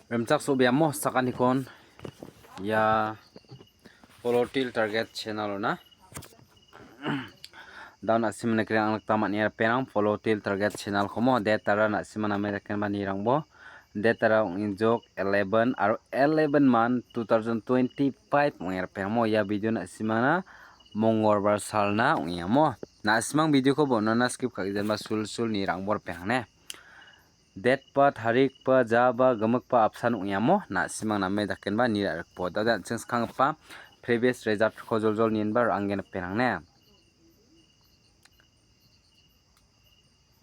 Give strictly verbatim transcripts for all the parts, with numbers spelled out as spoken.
Rimchak so·biamo sakanikon ia Follow Teer Target channel-ona. Down na·simang nikna gita man·a ripengrang Follow Teer Target channel-komo. Date-ara na·simang name dakenba nirangbo. Date-ara ong·e jok eleven aro eleven month two thousand twenty-five ong·e ripengrangmo. Ia video na·simangna mongolbar salna ong·engamo. Na·simang video-ko bon·ana skip ka·gijanba sulsul nirangbo ripengrang ne. Date-ba, tarikba, jaba, gimikba, apsan ong·engamo, na·simang name dakenba ni ra·rikbo. Dade an·ching skanggipa previous result-ko joljol nienba ra·anggen ripengrang ne.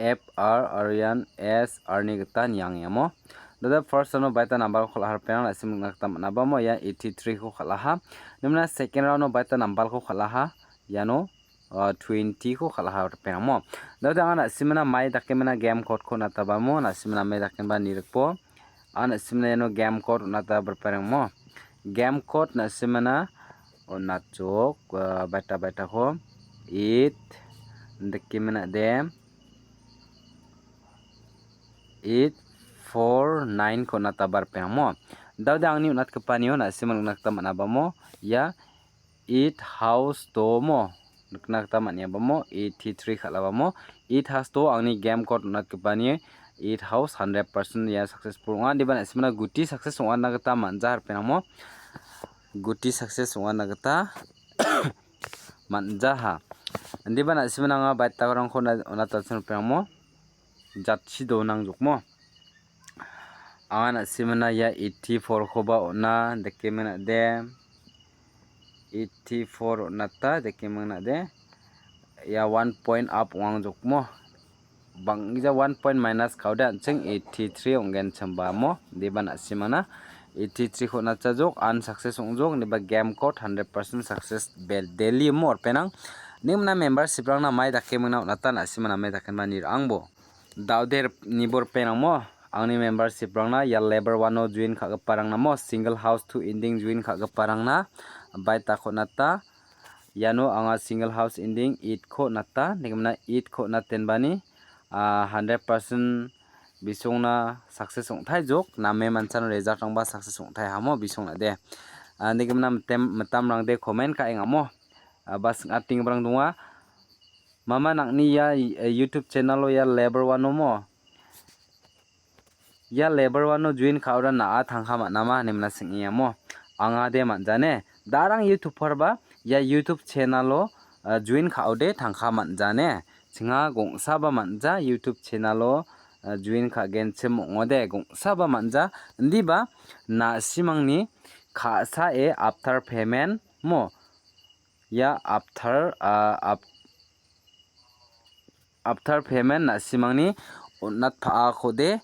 F R aro ian S R-ni gita niangengamo. Dade first round-o baita number-ko kal·aha ripengrang, na·simang nikna gita man·abamo, ia eighty-three-ko kal·aha. Nimna second round-o baita number-ko kal·aha, iano ah, twenty-ko kal·aha ripengrangmo. Dade anga na·simangna mai dakemena game code-ko on·atabamo, na·simangna mai dakemba nirikbo. Anga na·simangna iano game code on·ataba ripengrangmo. Game code na·simangna on·atjok, ah, baita baitako eight, dakemena de eight four nine-ko on·ataba ripengrangmo. Dade angni on·atgipanio na·simang nikna gita man·abamo, ia eight house domo nikna gita man·enga bamo eighty-three kal·a bamo eight house do angni game code on·atgipani eight house hundred percent ia successful ong·a indiba na·simangna guti success ong·atna gita man·ja ripengrangmo guti success ong·atna gita man·jaha indiba na·simangna anga baita rangko on·atachim ripengrangmo jatchi donangjokmo. Anga na·simangna ia eighty-four-koba on·a, dakemena de. Eighty-four on·ata, dakemena de. Ia one point up ong·angjokmo. Bang·gija one point minus ka·ode an·ching eighty-three ong·genchim bamo. Indiba na·simangna eighty-three-ko on·achajok, unsuccess ong·jok, indiba game code hundred percent success bel-, daily mo ripengrang. Nimna membership-rangna mai dakemena on·ata na·simangna mai dakemena nirangbo. Dade rip-, nibo ripengrangmo, angni membership-rangna ia level one-o join ka·giparangnamo, single house to ending join ka·giparangna baita on·ata. Iano anga single house ending eight-ko on·ata, nikmina eight-ko on·atenbani, ah, hundred percent bisongna success ong·taijok, name manchano result-rangba success ong·taihamo bisongna de. Ah, nikmina mitem-, mitamrangde comment ka·engamo, ah, ba sing·atenggiparang donga. Mama nang·ni ia, eh, YouTube channel-o ia level one-o mo? Ia level one-o join ka·ora na·a tangka man·ama ine mina sing·engamo. Anga de man·jane. Darang YouTuber-ba ia YouTube channel-o, eh, join ka·ode tangka man·jane. Chinga gongsaba man·ja YouTube channel-o, eh, join ka·genchim ong·ode gongsaba man·ja. Indiba na·simangni ka·sae after payment mo. Ia after, ah, af-, after payment na·simangni on·atpa·akode,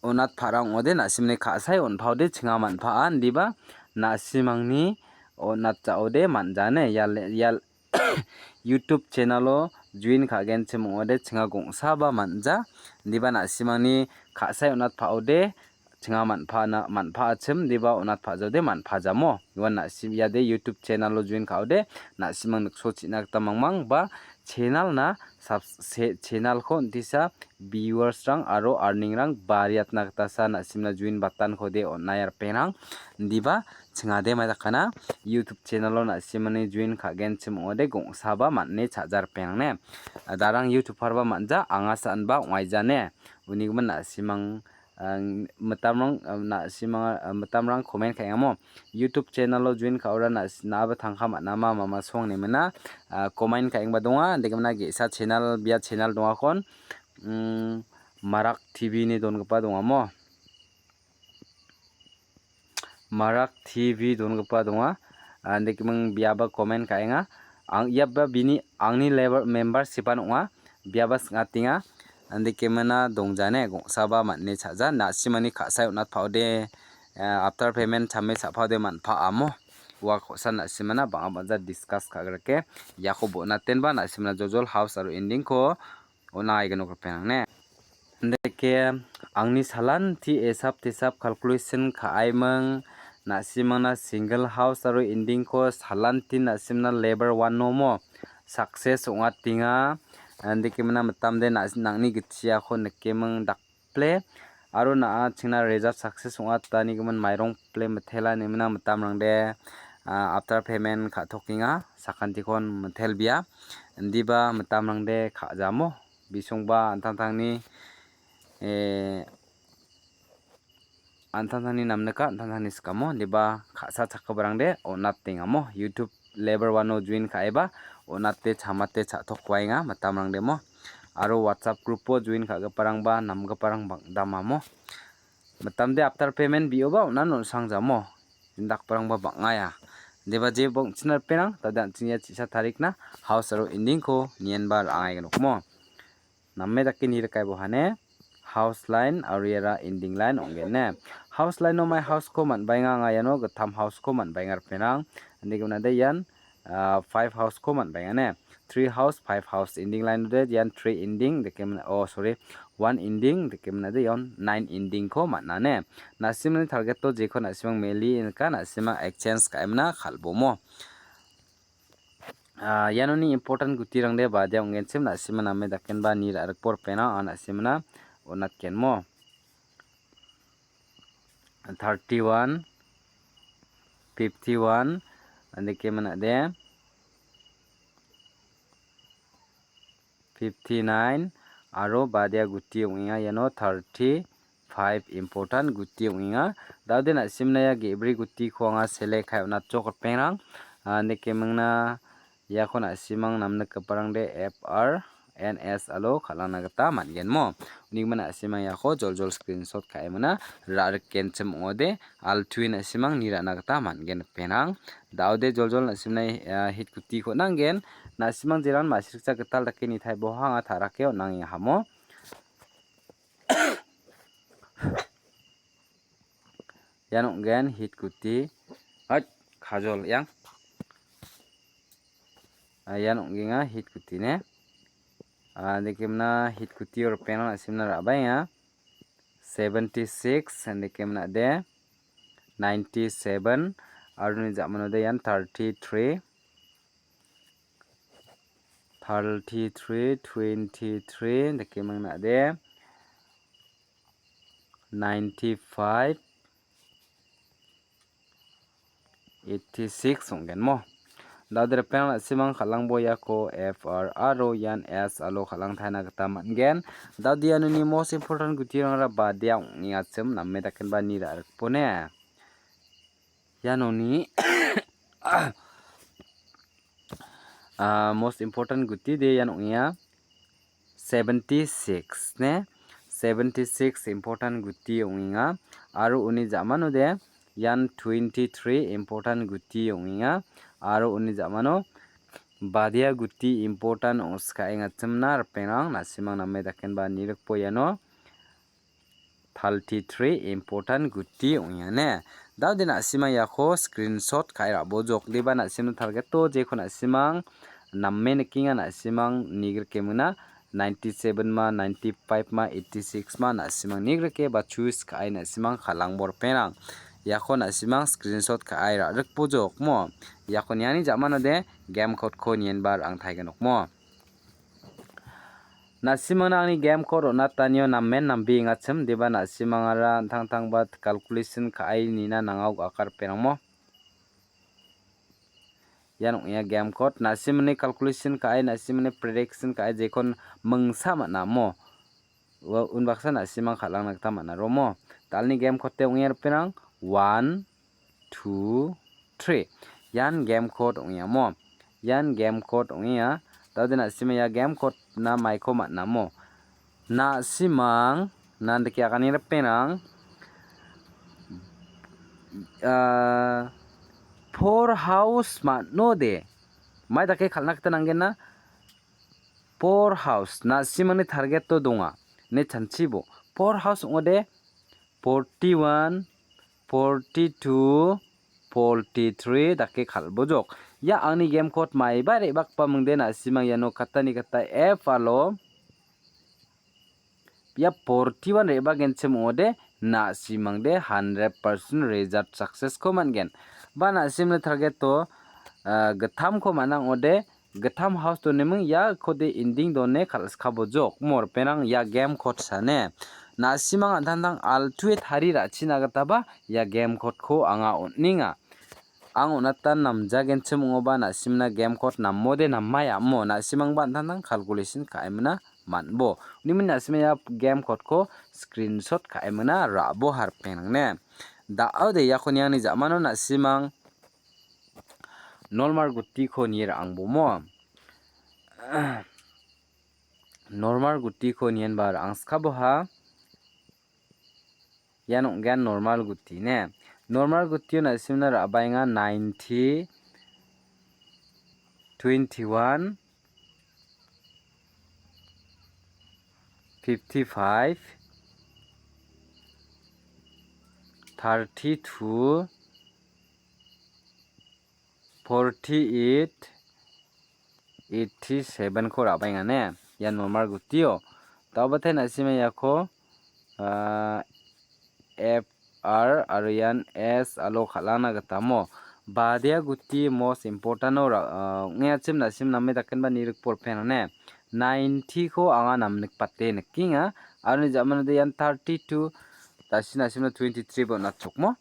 on·atpa·rang ong·ode, na·simni ka·sai on·paode chinga man·pa·a, indiba na·simangni on·atjaode man·jane. Ia le-, ia YouTube channel-o join ka·genchim ong·ode chinga gongsaba man·ja, indiba na·simangni ka·sai on·atpa·ode, chinga man·pana-, man·pa·achim deba on·atpajode man·pajamo. Ian na·sim iade YouTube channel-o join ka·ode, na·simang nikso chi·na gita mangmang ba channel-na subs-, se-, channel-ko on·tisa viewers-rang aro earning-rang bariatna gitasa na·simna join button-kode on·aia ripengrang. Indiba chingade mai dakana YouTube channel-o na·simani join ka·genchim ong·ode gongsaba man·e cha·ja ripengrang ne. Darang YouTuber-ba man·ja, anga sa·anba ong·aijane. Unigimin na·simang Ang mitamrang, ah, na-, simang, ah, mitamrang comment ka·engamo. YouTube channel-o join ka·ora na-, na·aba tangka man·ama mama song ine mina, ah, comment ka·engba donga. Indake mina ge·sa channel, bia channel dongakon, mm, Marak T V ine dongipa dongamo. Marak T V dongipa donga. Ah, indake ming biaba comment ka·enga. Ang iaba bini angni lebar-, membership-an ong·a. Biaba sing·atenga. Indake mina dongjane gongsaba man·e cha·ja. Na·simani ka·sai on·atpaode, eh, after payment chame cha·paode man·pa amo. Ua kosa na·simana bang·a bang·ja discuss ka·grike. Iako bon·atenba na·simana jojol house aro ending-ko on·a aigenok ripeng ne. Indake angni salanti esap tesap calculation ka·aiming na·simangna single house aro ending-ko salanti na·simna lebar one nomo success ong·atenga. Indake mina mitamde na-, nangni gitchiako nikeming dakple, Aro na·a chingna result success ong·atanigimin mairong pile mitela inemina mitamrangde, ah, after payment ka·tokenga, sakantikon mitelbia. Indiba mitamrangde ka·jamo, bisongba an·tangtangni, eh, an·tangtangni namnika, an·tangtangni sikamo, indiba ka·sa chakgiparangde on·atengamo. YouTube level one-o join ka·eba on·ate chamate cha·tok waenga mitamrangdemo. Aro WhatsApp group-o join ka·giparangba namgiparang bang·damamo. Mitamde after payment bi·oba on·an on·sangjamo. Indakparangba bang·aia. Deba je bongchina ripengrang, dade an·ching ia chisa tarikna house aro ending-ko nienba ra·angaignokmo. Name dake nirikaibo hane, house line aro iara ending line ong·gen ne. House line-o mai house-ko man·baenga, anga iano gittam house-ko man·baenga ripengrang. Inde gimnade ian, ah, five house-ko man·baenga ne. Three house, five house ending line-ode ian three ending dake man-, oh, sorry, one ending dake man·ade ian nine ending-ko man·a ne. Na·simni target-o jeko na·simang meli inka, na·simang exchange ka·emna kal·bomo. Ah, ianoni important gutirangde badia ong·genchim, na·sima name dakenba ni ra·rikbo ripena, ah, na·simna on·atgenmo. Thirty-one, fifty-one, andake manade fifty-nine, aro badia guti ong·enga iano thirty, five important guti ong·enga. Dade na·simna ia ge·bri gutiko anga select kae on·atjok ripengrang. Ah, nikemingna iako na·simang namnikgiparangde F R N S alo kal·angna gita man·genmo. Unigimin na·simang iako joljol screenshot ka·emina ra·rikenchim ong·ode, altuin na·simang ni ra·na gita man·gen ripengrang. Dade joljol na·simna, ah, hit gutiko on·angen. Na·simang jeran ma·siriksa gital dake nitaiboha anga ta·rake on·angengahamo. Ian ong·gen hit guti. Ait, kajol yang. Ah, ian ong·genga hit guti ne. Ah, nikemna hit gutio ripengrang na·simna ra·baenga. Seventy-six, nikemna de. Ninety-seven, aro uni ja·manode ian thirty-three. Thirty-three, twenty-three, dake mangnade. Ninety-five, eighty-six ong·genmo. Dade ripengrang na·simang kal·angbo iako F R aro ian S alo kal·angtaina gita man·gen. Dade ianoni most important gutirangara badia ong·engachim name dakenba ni ra·rikbone. Ianoni, ah, most important guti de ian ong·enga seventy-six ne, seventy-six important guti ong·enga, aro uni ja·mano de ian twenty-three important guti ong·enga, aro uni ja·mano badia guti important ong·skaengachimna ripengrang na·simang name dakenba nirikbo iano thirty-three important guti ong·enga ne. Dade na·simang iako screenshot ka·e ra·bojok. Deba na·simang target-o jeko na·simang name nikenga na·simang nigrikemingna ninety-seven ma, ninety-five ma, eighty-six ma na·simang nigrike ba choose ka·e na·simang kal·angbo ripengrang. Iako na·simang screenshot ka·e ra·rikbojokmo. Iako niani ja·manode game code-ko nienba ra·angtaigenokmo. Na·simangna angni game code on·atanio namen nambe ong·achim, deba na·simangara an·tangtangba calculation ka·e nina nangao akar perangmo. Ian ong·enga game code. Na·simangni calculation ka·e, na·simangni prediction ka·e, jekon mingsa man·a mo. Ua unbaksa na·simang kal·angna gita man·a romo. Dalni game code-te ong·enga ripengrang. One, two, three. Ian game code ong·enga mo. Ian game code ong·enga. Dade na·sima ia game code-na maiko man·a mo. Na·simang, nandike agani ripengrang, ah, four house man·ode. Mai dake kal·na gita nanggenna? Four house, na·simangni target-o donga, ne chanchibo. Four house ong·ode, forty-one, forty-two, forty-three dake kal·bojok. Ia angni game code maiba re·bakgipa mingde na·simang iano katani kata F R-o ia forty-one re·bagenchim ong·ode na·simangde hundred percent result success-ko man·gen. Ba na·simni target-o, ah, gittamko man·a ong·ode gittam house doniming iakode ending done kal·skabojok. Mo ripengrang ia game code sane. Na·simang an·tangtang altu·e tarie ra·china gitaba ia game code-ko anga on·enga. Ang on·atan namjagenchim ong·oba na·simna game code namode namai amo, na·simangba an·tangtang calculation ka·emina man·bo. Unimin na·sima ia game code-ko screenshot ka·emina ra·bo harpenangne. Da·ode iako niangni ja·mano na·simang normal gutiko nie ra·angbomo. Normal gutiko nienba ra·angskaboha. Ian ong·gen normal guti ne. Normal gutio na·simna ra·baenga ninety, twenty-one, fifty-five, thirty-two, forty-eight, eighty-seven-ko ra·baenga ne. Ia normal gutio. Daobatai na·sima iako, ah, F R aro ian S alo kal·ana gita amo. Badia guti most important-o ra-, ah, ong·eachim na·sim name dakenba nirikborpena ne. Ninety-ko anga namnikbate nikenga. Aro ni ja·manode ian thirty-two, dasi na·simna twenty-three-ba on·achokmo.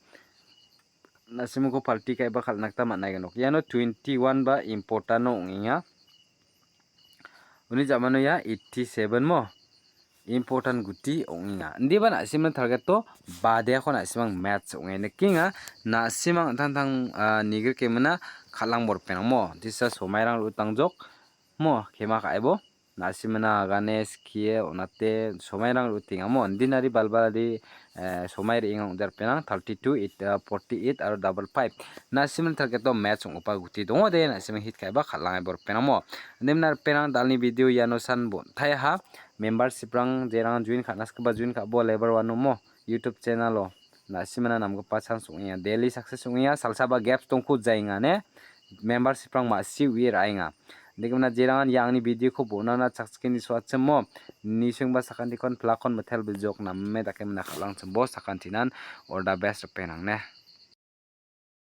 Na·simko palti ka·eba kal·na gita man·a ia nok. Iano twenty-one ba important-o ong·enga. Uni ja·mano ia eighty-seven mo important guti ong·enga. Indiba na·simna target-o badeako na·simang match ong·e nikenga. Na·simang an·tangtang, ah, nigrikemina kal·angborpenang mo. Disa somairang ro·itangjok mo kema ka·ebo. Na·simna agane skie on·ate somairang ro·tengamo. Indinari balbalari, eh, somai re·enga ong·jarpenang thirty-two, eight, eh, forty-eight aro double five. Na·simna target-o match ong·gipa guti dongode, na·simna hit ka·eba kal·ange borpenamo. Indimna ripenang dalni video iano san bon·taiaha. Membership-rang jerang join ka·na skiba join ka·bo level one-o mo YouTube channel-o. Na·simna namgipa chance ong·enga. Daily success ong·enga. Salsaba gaps dongko jaenga ne. Membership-rang ma·si u·e ra·enga. Indakemna jerangan ia angni video-ko bon·ana chakchikeni so·achimo. Nisengba sakantikon plakon mitel bijok name dakemna kal·angchimbo sakantinan all the best ripenang ne.